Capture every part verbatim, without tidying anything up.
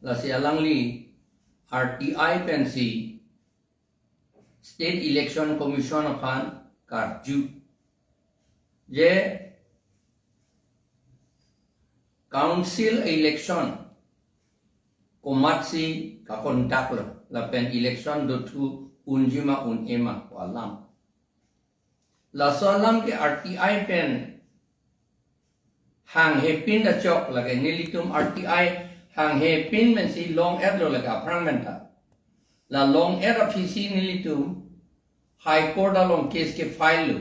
Lasi alangli R T I pensi State Election Commission aphan karju je council election komatsi ka-conduct lo, lapen election dothu unji ma un-e ma pu alam. Laso alam ke R T I pen hanghe pin ta chok, lake nelitum R T I hanghe pin pensi long-et lo lake aphrang pen ta. La long-et aphisi nelitum High Court along case ke-file lo.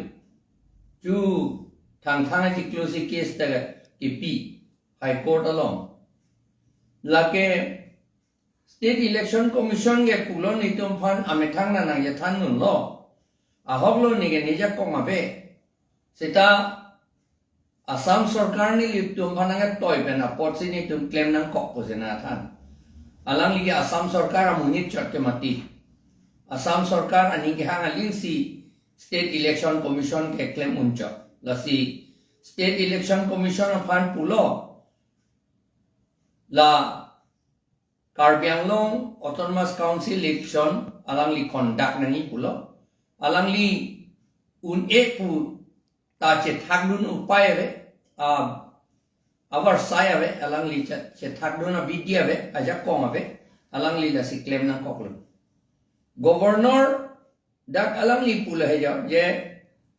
Chu Thangthang achiklo si case ta kipi High Court along. Lake State Election Commission ke pulo nelitum aphan amethang nang nangchethan dunlo. Ahok lo, ne ke ne ajakong ave. Seta Assam Sorkar nelitum aphan nangtoi pen apotsi nelitum klem nangkok pusi nangthan. Alangli ke Assam Sorkar amonit chot ke mati. Assam Sorkar aning kehang aling si State Election Commission ke klem un chot. Lasi State Election Commission aphan pulo, la Karbi Anglong Autonomous Council election alangli conduct nangji pulo. Alangli un-e pu ta chethakdun upai ave, a, avarsai ave, alangli che-, chethakdun abidi ave, ajakong ave, alangli lasi klem nangkok lo. Governor dak alangli pulo he jo, je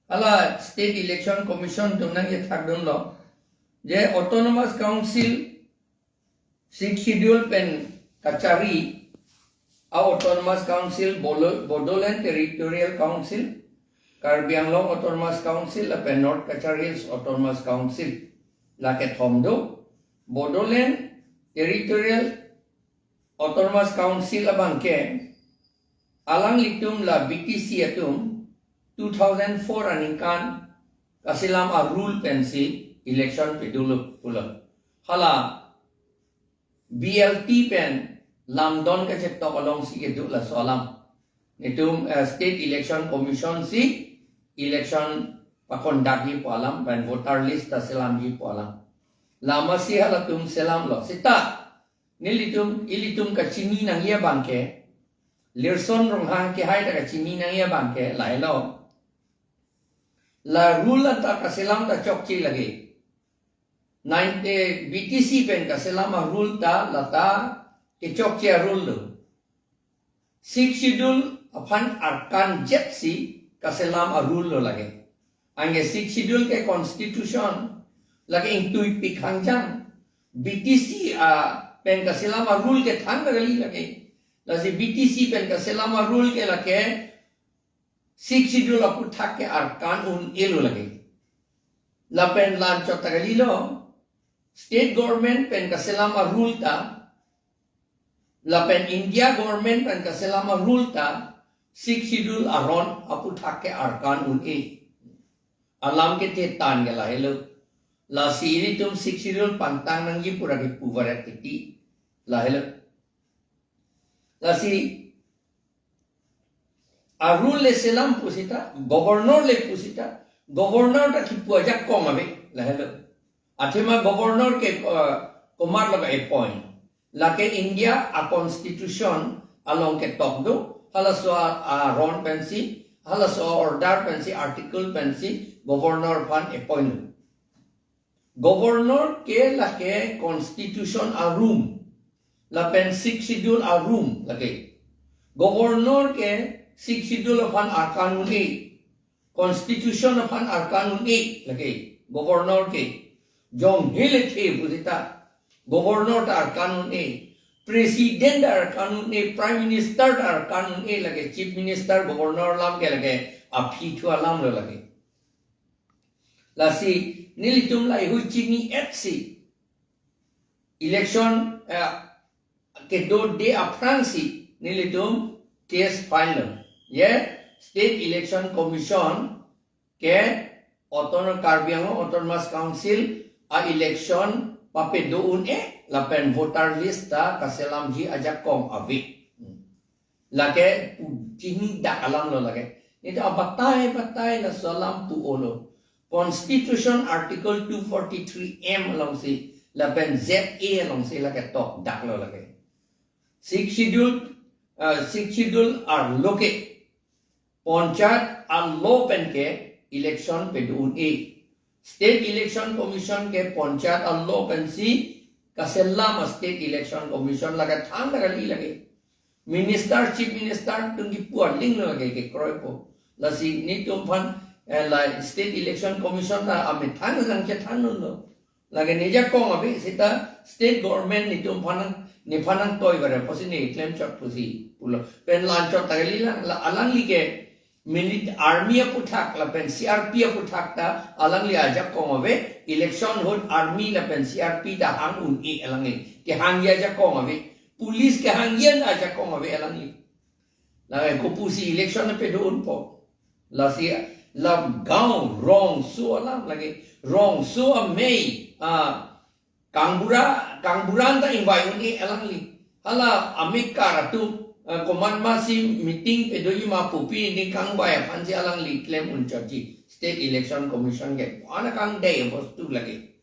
hala State Election Commission atum nangchethakdunlo, je Autonomous Council Sixth Schedule pen kachari a-Autonomous Council Bolo-, Bodoland Territorial Council, Karbi Anglong Autonomous Council, lapen North Cachar Hills Autonomous Council, la kethom do. Bodoland Territorial Autonomous Council abang ke alanglitum la B T C atum two thousand four aningkan kaselam a-rule pensi election pedolo pulo. Hala B L T pen lamdon kachetok alongsi kedo laso alam. Nelitum, eh, State Election Commission si election pa-conduct ji pu alam, pen voter list ta selamji pu alam. Lamasi halatum selamlo. Seta nelitum, ilitum kachini nangji abang ke, Lirson Ronghang kehai ta kachini nangji abang ke lahelo. La rule anta kaselam ta chokche lake. Nine, eh, B T C pen kaselam a-rule ta lata kechokche a-rule lo. Sixth Schedule aphan arkan jetsi kaselam a-rule lo lake. Anke Sixth Schedule ke constitution, lake ingtuipik hangjang. B T C, ah, pen kaselam a-rule ke thang kali lake. Lasi B T C pen kaselam a-rule ke lake Sixth Schedule aphuthak ke arkan un-e lo lake. Lapen la-anchot ta kalilo, state government pen kaselam a-rule ta, lapen India government pen kaselam a-rule ta, Sixth Schedule aron aphuthak ke arkan un-e. Alam kethe tan ke lahelo. Lasi ilitum Sixth Schedule pangtang nangji pu ra kipu varet titi. Lahelo. Lasi a-rule le selam pusita, governor le pusita, governor ta kipu ajakong ave, lahelo. Athema governor ke, uh, komat lo ka-appoint. Lake India a-constitution along ketok do, halaso a-, aron pensi, halaso a-order pensi, article pensi, governor aphan appoint do. Governor ke lake constitution a-rule, lapen Sixth Schedule a-rule lake. Governor ke Sixth Schedule aphan arkan un-e, constitution aphan arkan un-e lake governor ke. Jong hele the pusita, governor ta arkan un-e, president ta arkan un-e, prime minister ta arkan un-e lake, chief minister, governor alam ke lake aphi thu alam lo lake. Lasi nelitum laheihui chini-etsi election, eh, kedo de aphrangsi nelitum case file lo. Ye State Election Commission ke Autonomous, Karbi Anglong Autonomous Council a-election papedo un-e lapen voter list ta kaselamji ajakong ave. Lake pu chini dak alam lo lake. Nelitum abatai batai laso alam pu-olo. Constitution Article two forty-three M alongsi, lapen Z A alongsi lake tokdak lo lake. Sixth Schedule, uh, Sixth Schedule arlo ke panchayat arlo pen ke election pedo un-e. State Election Commission ke panchayat arlo pensi kaselam a State Election Commission lake thangta kali lake. Minister, Chief Minister atum kipu aling lo lake kekroipo. Lasi netum aphan, eh, la State Election Commission ta amethang nangchethan dunlo. Lake ne ajakong ave seta state government netum aphan nang, nephan nangtoi vare pusi ne klemchot pusi pulo. Pen la-anchot ta kali lang, la alangli ke milit army aphuthak lapen C R P aphuthak ta alangli ajakong ave, election ahut army lapen C R P ta hang un-e alangli. Kehangji ajakong ave. Police kehangji an ajakong ave alangli. Lake kopusi election pedo unpo. Lasi la gaon rongso alam lake rongso amei, ah, kangbura, kangbura anta ingvai un-e alangli. Hala amekar atum, eh, komatmasi meeting pedoji ma pupi ne kangvai aphansi alangli klem unchotji. State Election Commission ke ana kangdei bostu lake.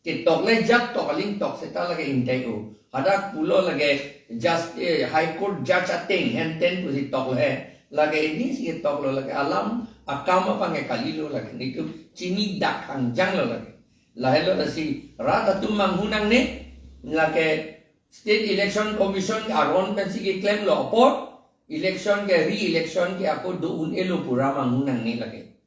Ketok le jak tok aling tok seta lake ingdei-o. Hadak pulo lake just, eh, High Court judge ateng henten pusi toklo he. Lake ini si toklo lake alam akam apang ke kalilo lake. Netum chinidak hangjanglo lake. Lahelo lasi rat atum manghu nangne, lake State Election Commission ke aron pensi keklemlo apot, election ke re-election ke ako do un-elo pu ra manghu nangne lake.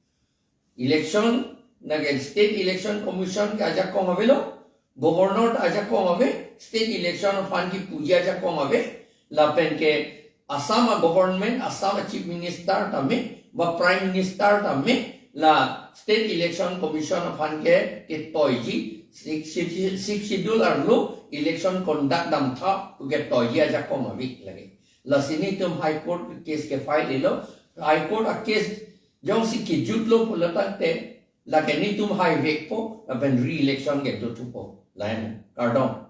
Election, lake State Election Commission ke ajakong avelo, Governor ta ajakong ave, State Election aphan kipuji ajakong ave, lapen ke Assam a government, Assam a Chief Minister tame, ba Prime Minister tame, la State Election Commission aphan ke, ketoiji, Sixth, Sixth, Sixth Schedule arlo election conduct damtha pu ketoiji ajakong ave lake. Lasi netum High Court case ke file-elo, High Court a case jongsi kejutlo pulo tangte, lake netum haivekpo, lapen re-election ke dothupo. Lain, kardom.